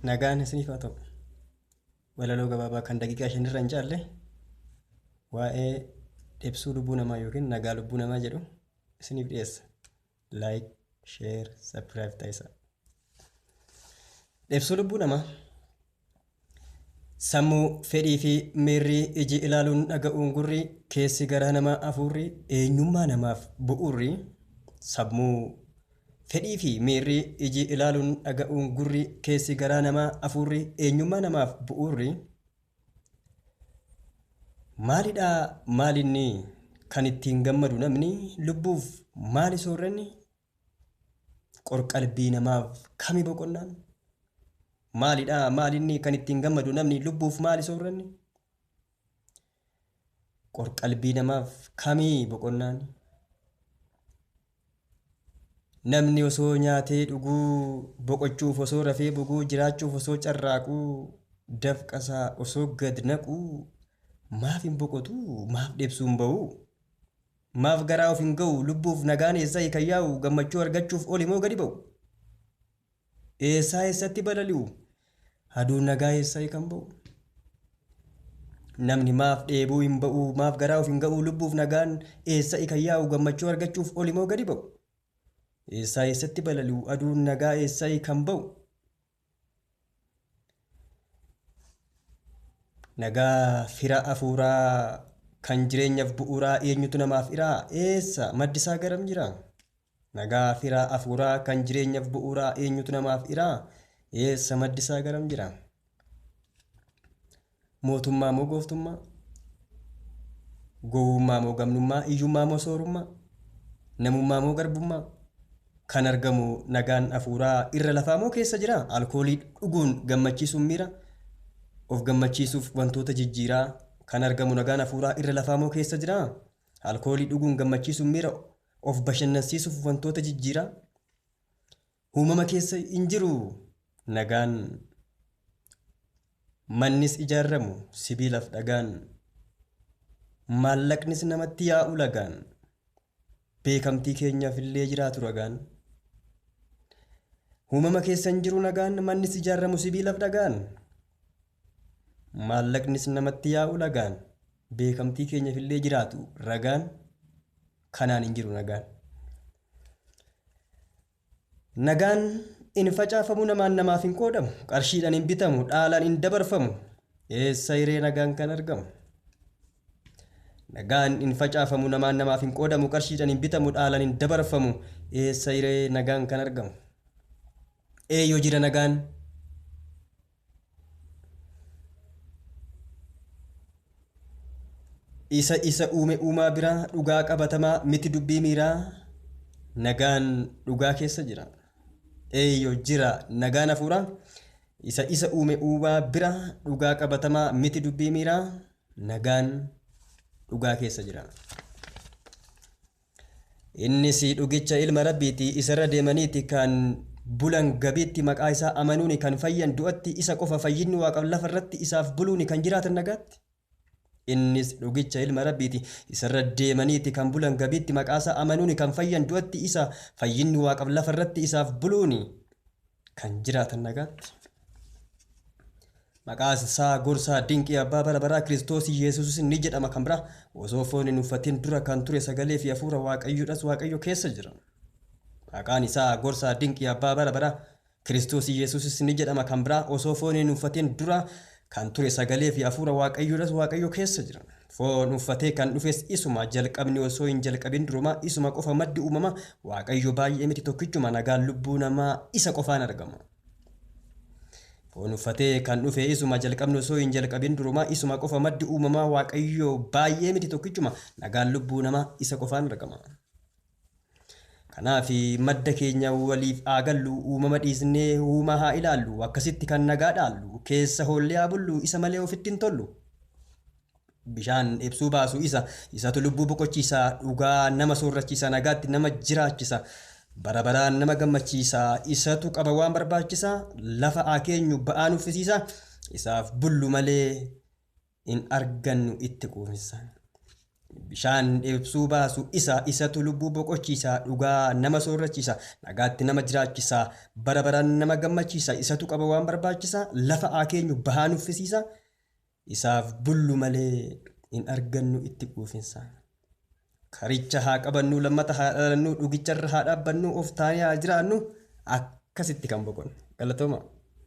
Nagaan isiniif haa ta'u. Walaloo gabaabaa kan daqiiqaa 5 irra hin caalle waa'ee ibsuu lubbuu namaa yookiin nagaa lubbuu namaa jedhu isiniif dhiyeessa. Like, share, subscribe taasisaa. Ibsuu lubbuu namaa. Sammuu, fedhii fi miirri iji ilaaluun dhaga'uun gurri keessi garaa namaa hafuurri eenyummaa namaaf bu'uurri sammuu fedhii fi miirri iji ilaaluun dhaga'uun gurri keessi garaa namaa hafuurri eenyummaa namaaf bu'uurri maalidhaa maalinni kan ittiin gammadu namni lubbuuf maali soorranni qorqalbii namaaf kami boqonnaan maalidhaa maalinni kan ittiin gammadu namni lubbuuf maali soorranni qorqalbii namaaf kami boqonnaan namni osoo nyaatee dhuguu boqochuuf osoo rafee buguu jiraachuuf osoo carraaquu dafqasaa osoo gad naquu maaf hin boqotu maaf dheebsuu hin ba'u maaf garaa of hin ga'u lubbuuf nagaan eessaa kan yaa'u gammachuu argachuuf ol immoo gadi ba'u eessaa eessatti balali'u aduun nagaa eessaa kan ba'u namni maaf dheebuu hin ba'u maaf garaa of hin ga'u lubbuuf nagaan eessaa kan yaa'u gammachuu argachuuf ol immoo gadi ba'u eessaa eessatti balali'u aduun nagaa eessaa kan ba'u nagaa fira afuuraa kan jireenyaaf bu'uuraa eenyutu namaaf iraa eessa maddisaa garam jira nagaa fira afuuraa kan jireenyaaf bu'uuraa eenyutu namaaf iraa eessa maddisaa garam jira mootummaa moo gooftummaa gowwummaa moo gamnummaa iyyummaa moo soorummaa namummaa moo garbummaa kan argamu nagaan afuuraa irra lafaa moo keessa jira alkoolii dhuguun gammachiisuun miira of gammachiisuuf wantoota jijjiiraa kan argamu nagaan afuuraa irra lafaa moo keessa jira alkoolii dhuguun gammachiisuun miira of bashannansiisuuf wantoota jijjiiraa uumama keessa hin jiru nagaan mannis ijaaramu sibiilaaf dhagaan maallaqnis namatti yaa'u lagaan beekamtii keenyaaf illee jiraatu ragaan uumama keessa hin jiru nagaan mannis ijaaramu sibiilaaf dhagaan maallaqnis namatti yaa'u lagaan beekamtii keenyaaf illee jiraatu ragaan kanaan hin jiru nagaan. Nagaan hin facaafamu namaan namaaf hin qoodamu qarshiidhaan hin bitamu dhaalaan hin dabarfamu eessa hiree nagaan kan argamu. Nagaan hin facaafamu namaan namaaf hin qoodamu qarshiidhaan hin bitamu dhaalaan hin dabarfamu eessa hiree nagaan kan argamu. Eeyyoo jira nagaan. Isa isa uume uumaa biraa dhugaa qabatamaa miti dubbii miiraa nagaan dhugaa keessa jira. Eeyyoo jira nagaan hafuuraa isa isa uume uumaa biraa dhugaa qabatamaa miti dubbii miiraa nagaan dhugaa keessa jira. Innis dhugicha ilma rabbiiti isarra deemaniiti kan bulan gabiitti maqaa isaa amanuuni kan fayyan du'atti isa qofa fayyinni waaqaf lafa irratti isaaf buluuni kan jiraatan nagaatti. Innis dhugicha ilma rabbiiti isarra deemaniiti kan bulan gabiitti maqaa isaa amanuuni kan fayyan du'atti isa fayyinni waaqaf lafa irratti isaaf buluuni kan jiraatan nagaatti. Maqaa isaa gorsaa dinqii abbaa bara baraa Kiristoos Yesuus ni jedhama kan biraa osoo foon hin uffatin dura kan ture sagalee fi hafuura waaqayyoodhas waaqayyo keessa jira. Maqaan isaa gorsaa dinqii abbaa bara baraa Kiristoos Yesuus ni jedhama kan biraa osoo foon hin uffatin dura kan ture sagalee fi hafuura waaqayyoodhas waaqayyo keessa jira. Foon uffatee kan dhufes isuma jalqabni osoo hin jalqabin durumaa isuma qofa maddi uumama waaqayyo baay'ee miti tokkichuma nagaan lubbuu namaa isa qofaan argama. Foon uffatee kan dhufe isuma jalqabni osoo hin jalqabin durumaa isuma qofa maddi uumamaa waaqayyo baay'ee miti tokkichuma nagaan lubbuu namaa isa qofaan argama. Kanaaf madda keenya waliif haa gallu uumama dhiisnee uumaa haa ilaallu akkasitti kan nagaa dhaallu keessa hoollee haa bullu isa malee ofitti hin tollu. Bishaan ibsuu baasu isa isatu lubbuu boqochiisa dhugaa nama soorrachiisa nagaatti nama jiraachisa bara baraan nama gammachiisa isatu qaba waan barbaachisa lafa haa keenyu ba'aa nuffisiisa isaaf bullu malee hin argannu itti quufinsa. Bishaan dheebsuu baasu isa, isatu lubbuu boqochiisa, dhugaa nama soorrachiisa, nagaatti nama jiraachisa, bara baraan nama gammachiisa, isatu qaba waan barbaachisa, lafa haa keenyu bahaa nuffisiisa, isaaf bullu malee hin argannu itti quufinsa. Karicha haa qabannu, lammata haa dhalannu, dhugicharra haa dhaabbannu, of taanee haa jiraannu, akkasitti kan boqonnu. Galatooma.